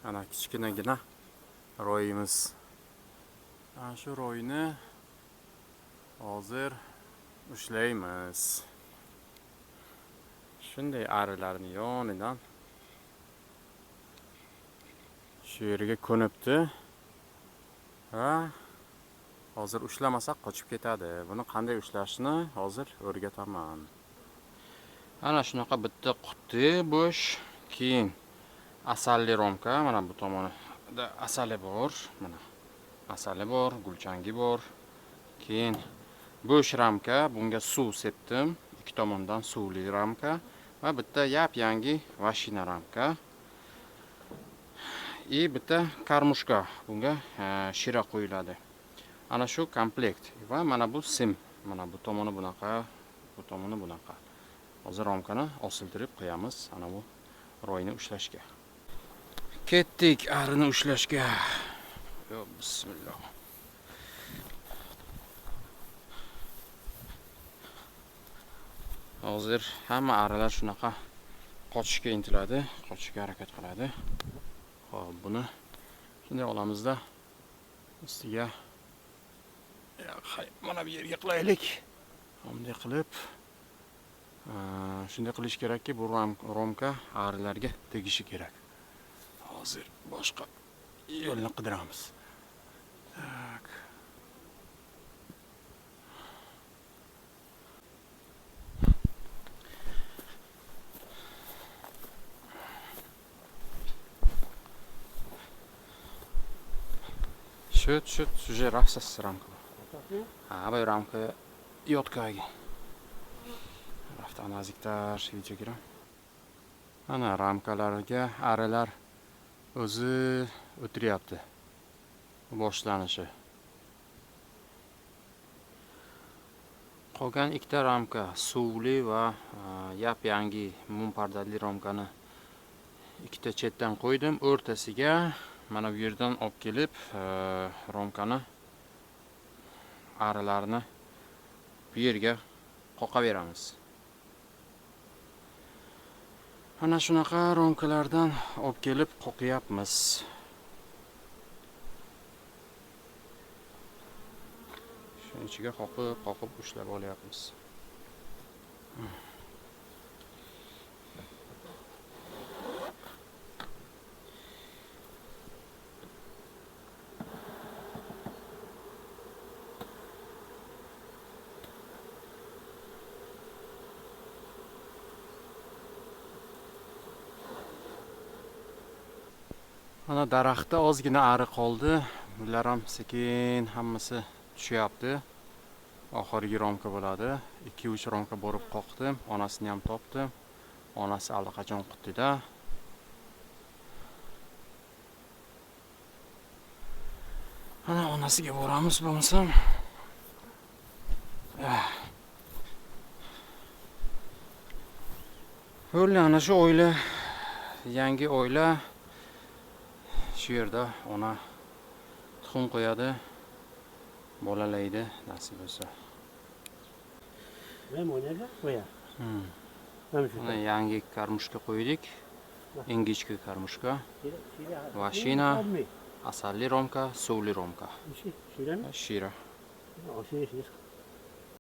Ana kichkinagina royimiz. Ana shu royni hozir ushlaymiz. Shunday arilarni yonidan shu yerga ko'nibdi. Va hozir ushlamasak qochib ketadi. Buni qanday ushlashni hozir o'rgataman. Ana shunaqa bitta quti bo'sh, keyin asalli romka, mana bu tomonida asali bor, mana asali bor, gulchangi bor. Keyin bo'sh ramka, bunga suv sepdim, ikki tomondan suvli ramka va bitta yap-yangi vashina ramka. I bitta karmushka, bunga shira qo'yiladi. Ana shu komplekt va mana bu sim, mana bu tomoni bunaqa, bu tomoni bunaqa. Hozir romkani osiltirib qo'yamiz ana bu royni ushlashga. Ketdik arini ushlashga. Yo, bismillah. Hozir hamma arilar shunaqa qochishga intiladi, qochishga harakat qiladi. Xo'p, buni shunday olamizda ustiga mana bu yerga qilaylik. Bunday qilib, shunday qilish kerakki, bu romka arilarga tegishi kerak. Hozir boshqa yo'lni qidiramiz. Tak. Shut, уже rafsas ramka. Ha, bu ramka yotkagi. Rafta naziktar video kiram. Ana ramkalarga arilar o'zi o'tiryapti. Boshlanishi. Qolgan ikkita ramka suvli va yap-yangi mum pardali ramkani ikkita chetdan qo'ydim. O'rtasiga mana bu yerdan olib kelib, romkani arilarni bu yerga qoqaveramiz. Ana shunaqa romkalardan olib kelib qoqyapmiz. Shuning ichiga qoqib, qoqib ushlab olyapmiz. Mana daraxtda ozgina ari qoldi. Bular ham sekin hammasi tushyapti. Oxirgi romka bo'ladi. 2-3 romka borib qoqdim. Onasini ham topdim. Onasi allaqachon qutida. Mana onasiga boramiz bo'lmasam. Bo'ldi, ana shu oila, yangi oila shu yerda ona tuxum qo'yadi, bolalaydi nasib bo'lsa. Mana yangi karmushka qo'ydik. Ingichka karmushka. Vashina, asalli romka, suvli romka. Shira.